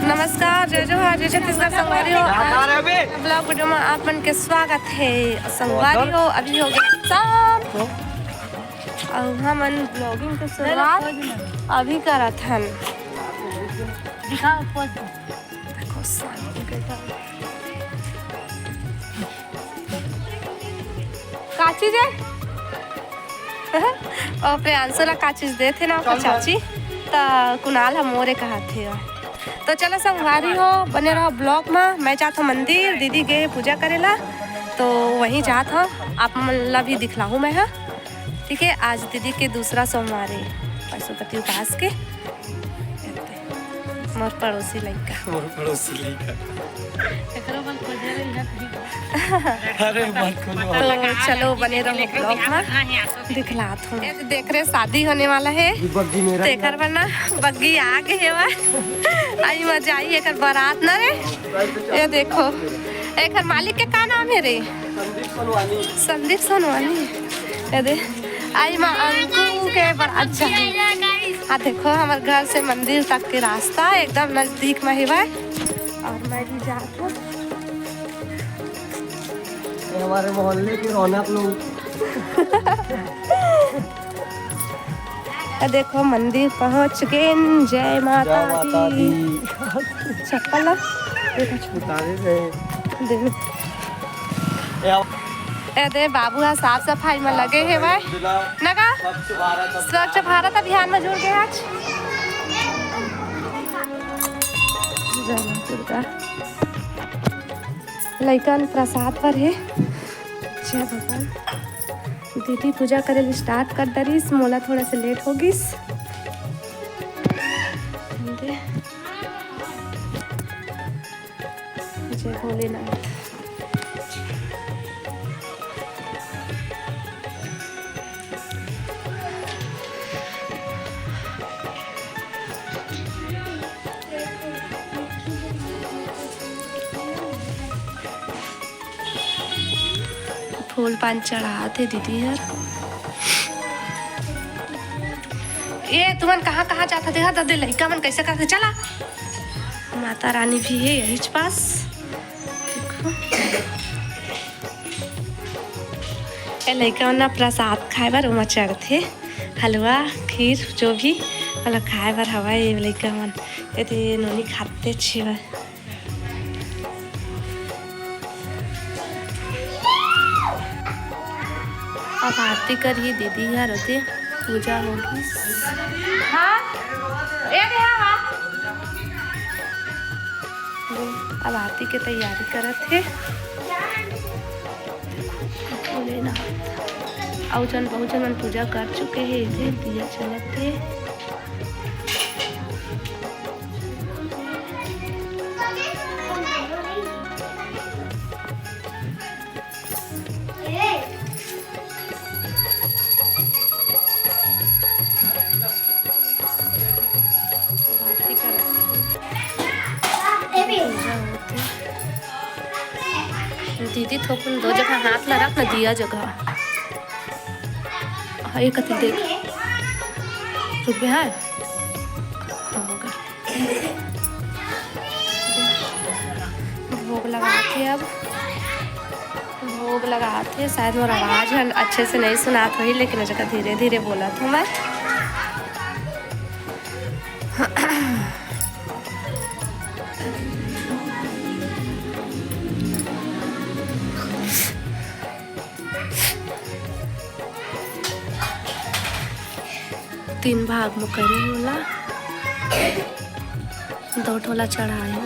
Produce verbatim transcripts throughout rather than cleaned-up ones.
नमस्कार, जय जोहार, जय छत्तीसगढ़ संगवारी हो। आज ब्लॉग वीडियो में आप मन के स्वागत है। संगवारी हो, अभी हो गया शाम और हमन ब्लॉगिंग के शुरुआत अभी करत हन। देखो, शाम हो गई। का चीज है? ओ प्रियांशु ला का चीज देथे ना ओकर चाची, त कुणाल ह मोरे कहत हे। तो चलो संगवारी हो, बने रहो ब्लॉग में। मैं जात हूँ मंदिर, दीदी गे पूजा करेला, तो वहीं जात हूँ, आप मन ला भी दिखलाहूँ मैं ह। ठीक है, आज दीदी के दूसरा सोमवार है पशुपति उपास के। मोर पड़ोसी लइका। मोर पड़ोसी लइका। एकरो बर खोजे रही है, ठीक है। अरे मत खोलो। तो चलो बने रहो ब्लॉग में, दिखलात हूँ। ये तो देख रहे शादी होने वाला है, बग्गी मेरा तेकर बर ना बग्गी आ गए हे। आई मजा आई एकर बारात ना रे। ये देखो, एकर मालिक के का नाम है रे? संदीप सोनवानी। ये दे, आई माँ अंकु के बड़ा अच्छा है। आ देखो, हमारे घर से मंदिर तक के रास्ता एकदम नजदीक में ही बा। और मैं भी जात हूँ। ये हमारे मोहल्ले के रौनक लोग। आ देखो, मंदिर पहुँच गए। जय माता दी। चप्पल ला। देखो, उतारे रहे। दे। ए दे, बाबू ह साफ सफाई में लगे हे भाई। नगा स्वच्छ भारत अभियान में जुड़ गए आज। जय माँ दुर्गा। लइकन प्रसाद पर हे। जय भगवान। दीदी पूजा करे स्टार्ट कर डरिस, मोला थोड़ा से लेट हो गिस। जय भोलेनाथ। फूल पान चढ़ात हे दीदी हर। ए तुमन कहाँ कहाँ जात हते? ददे लइका मन कैसे करते? चला, माता रानी भी है यही पास। देखो, ए लइका मन ना प्रसाद खाए बर ओमा चढ़थे, हलवा, खीर, जो भी, ओला खाए बर हवय ये लइका मन। ये दे नोनी खाते छेवा। अब आरती करही दीदी हर, ओती पूजा होगी। हाँ, ए दे, हाँ। अब आरती के तैयारी करत हे। भोलेनाथ। अउ जन, बहुत जन मन पूजा कर चुके हे। इधर दिया चलत हे। आरती करत हे। पूजा होत हे। दीदी, थोकुन दो जगह हाथ ला रख ना, दिया जगह। हाँ, ये कति देख। रुक बे, हाँ। हाँ, हो गया। भोग लगात हे अब। भोग लगात हे। शायद मोर आवाज ह अच्छे से नहीं सुनात होही, लेकिन अजका धीरे धीरे बोलत हूँ मैं। तीन भाग म करे हे ओला, दो ठोला चढ़ाए हे।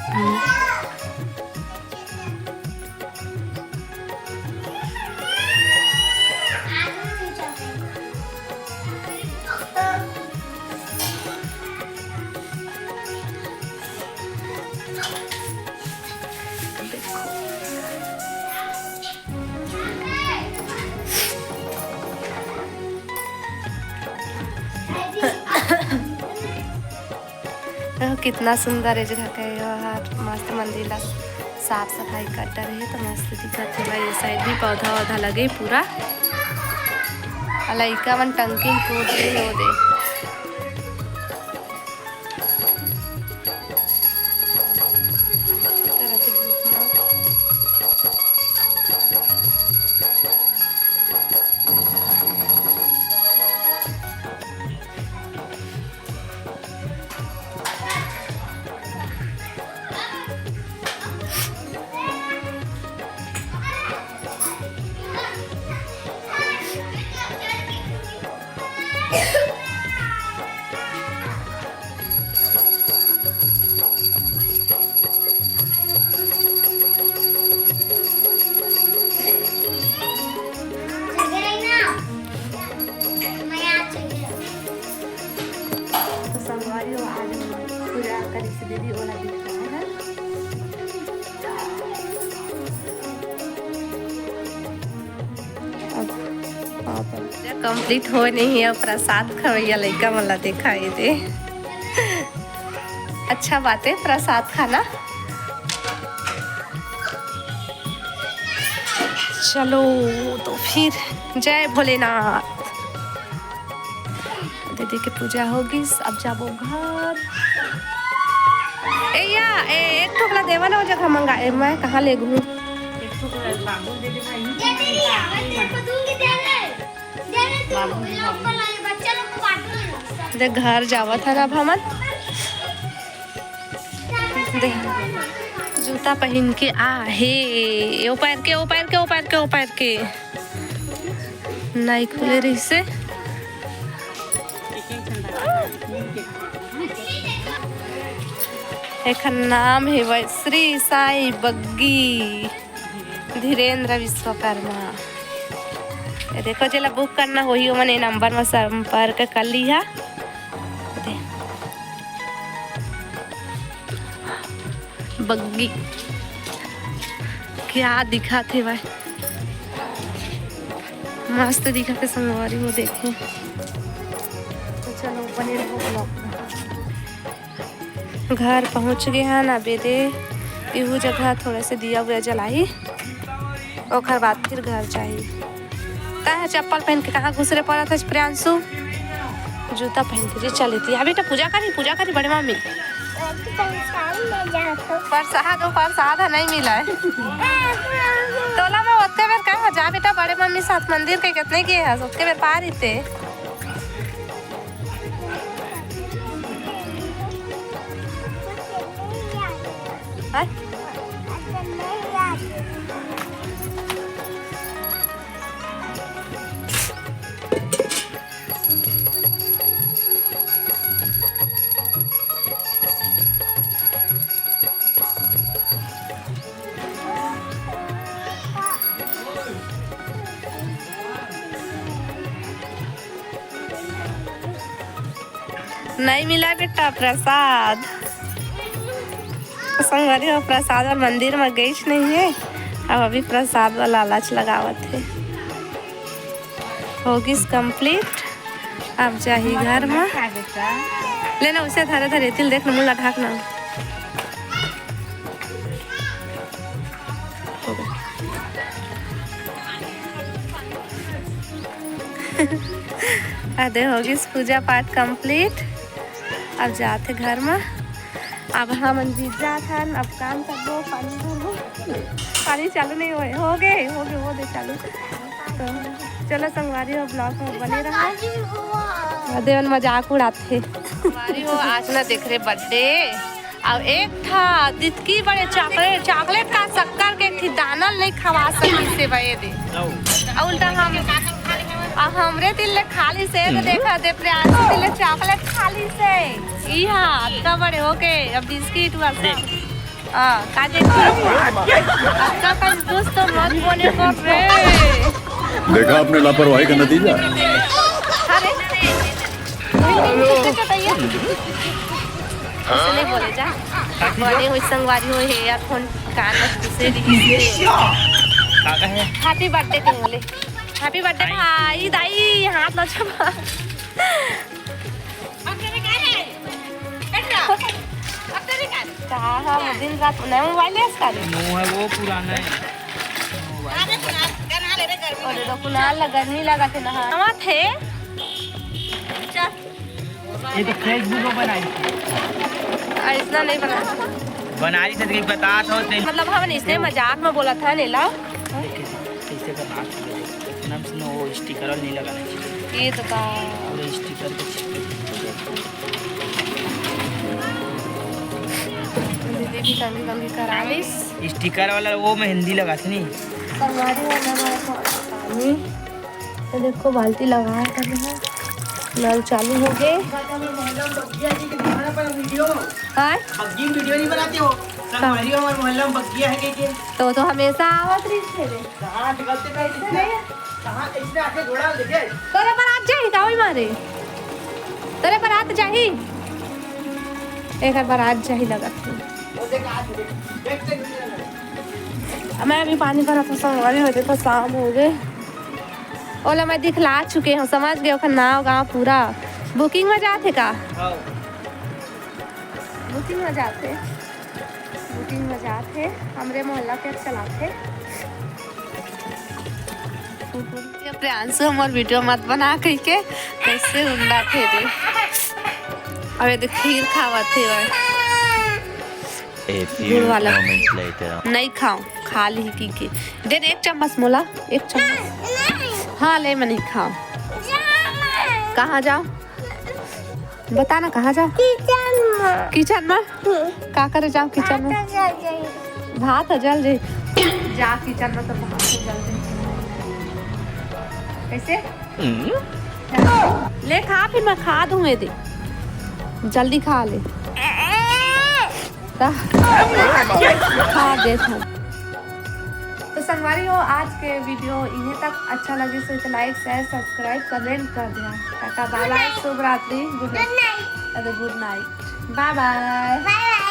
हम्म। देखो कितना सुंदर ए जगह के, मस्त मंदिर ला साफ सफाई कर डरे हे, तो मस्त दिखत हे भाई। ये साइड भी पौधा वौधा लगे पूरा। लइका मन टंकी में कूद रही हो दे। तो संगवारी हो, आज हम पूजा करी से दीदी ओला दिखाए हैं। अब पापड़। पूजा complete होए नहीं है, अब प्रसाद खवैया लइका मन ला दिखाई दे। अच्छा बात है प्रसाद खाना। चलो तो फिर जय भोलेनाथ। दीदी के पूजा होगिस, अब जाबो घर। ए या, ए, एक ठोकला देवा ना, वो जगह मंगा, ए, मैं कहाँ ले घूम? देख, घर जावत है ना अब हमन। देख, जूता पहन के आ हे, ओ पैर के, ओ पैर के, ओ पैर के, ओ पैर के। नहीं खुले रहिसे। एखर नाम हे वै श्री साई बग्गी धीरेंद्र विश्वकर्मा। ये देखो, जेला book करना होही, ओमन ये number म संपर्क कर लिहा। बग्गी क्या दिखात हे भाई, मस्त दिखात हे संगवारी हो, देखे। तो चलो, बने रहो vlog में। घर पहुँच गे हन, अब एदे इहू जगह थोड़ा से दिया उया जलाही, ओखर बाद फिर घर जाही। तैं ह चप्पल पहन के कहाँ घुसरे पड़त हस, प्रियांशु? जूता पहन के जी चल एती। हाँ बेटा, पूजा करी, पूजा करी बड़े मम्मी। प्रसाद, वो प्रसाद है, नहीं मिला है। तोला मैं ओतके बेर कहे, जा बेटा, बड़े मम्मी साथ मंदिर के कितने किए है, ओतके बेर पार इते। हाँ? नहीं मिला बेटा प्रसाद। संगवारी हो, प्रसाद बर मंदिर म गईच नहीं है, अब अभी प्रसाद बर लालच लगावत हे। होगिस complete, अब जाही घर म। लेना उसे धरे धरे तिल देखना, मुला ढाकना। अदे होगिस पूजा पाठ complete, अब जाथे घर म। अब हमन जीत जात हन, अब काम करबो, पानी भरबो। पानी चालू नहीं होए, हो गे, हो गे, हो दे चालू। तो चलो संगवारी हो, vlog में बने रहो। देवन मजाक उड़ाथे। संगवारी हो, आज ना देख रे birthday, अब एक ठा दितकी बड़े chocolate, chocolate का शक्कर के एक ठी दाना ल नहीं खवा सकिस हे बे दे। अउ उल्टा हम, आ हमरे दिल ले खा लिस हे, तो देखा दे प्रियांशु दिल ले chocolate खा लिस हे। इहा अतका बड़े होके अब बिस्किट हुआ सब। हाँ, का देखी? अतका कंजूस तो मत बने कर रे। देखा आपने लापरवाही का नतीजा। अरे। ऐसे नहीं बोले जा। बने हुई संगवारी हो हे यार, फोन कान में घुसे रही। का कहे? Happy birthday के बोले। Happy birthday भाई, दाई, हाथ ना छुआ। का हम दिन रात नया मोबाइल लेस का रे? नो है, वो पुराना है। अउ देखो कुणाल ला गर्मी लगत हे नहा। नहावत हे। चल। ये तो Facebook में बनाई। अइसना नहीं बना। बनाई से कहीं बतात हो ते। मतलब हम इसने मजाक में बोलत हन एला। देखे, कैसे बतात हो? नाम से ना वो स्टिकर नहीं लगाना चाहिए। ये तो का? पूरे स्टिकर को चिपके। दीदी भी कंघी कंघी करा लिस। स्टिकर वाला वो मेहंदी लगा थी नहीं। संगवारी हो, मैं पानी तो देखो बाल्टी लगा है, नल चालू हो गए। हाँ? बग्गी वीडियो नहीं बनाते हो, संगवारी हो, हमारे मोहल्ला में बग्गिया है के, के? तो, तो हमेशा आवत रही थे रे। कहाँ निकलते थे? इसने, कहाँ, इसने आके घोड़ा देखे? तोरे बारात जाही का वही मारे? तोरे बारात जाही? एक बारात जाही लगत है। वो देख, आज देख, देख, देख, देख। मैं अभी पानी भरा था, संगवारी हो, देखो शाम हो गए। ओला मैं दिखला चुके हूँ, समझ गए, ओखर नाव गाँव पूरा। बुकिंग में जाथे का? हाँ। बुकिंग में जाथे, बुकिंग में जाथे, हमरे मोहल्ला के चलाथे। ये प्रियांशु हमर वीडियो मत बना कह के कैसे उंडा थे रे। अबे तो खीर खावत हे भाई। A few गुड़ वाला। Moments later। नहीं खाओ, खा ली की के। दे दे एक चम्मच मोला, एक चम्मच। हाँ ले, मैं नहीं खाओ। कहाँ जाओ? बता ना, कहाँ जाओ? किचन में। किचन में? हम्म। का करे जाओ किचन में? भात जल जाई। भात जल जाई। जा किचन में तो भात जल जाई। कैसे? हम्म। ले खा, फिर मैं खा दूँ ये दे। जल्दी खा ले। ता-, खा दे तू। तो संगवारी हो, आज के वीडियो इहे तक। अच्छा लगे से तो like, share, subscribe, comment कर दिया। टाटा, bye bye, शुभ रात्रि, good night। Good night। अरे good night, bye bye। Bye bye।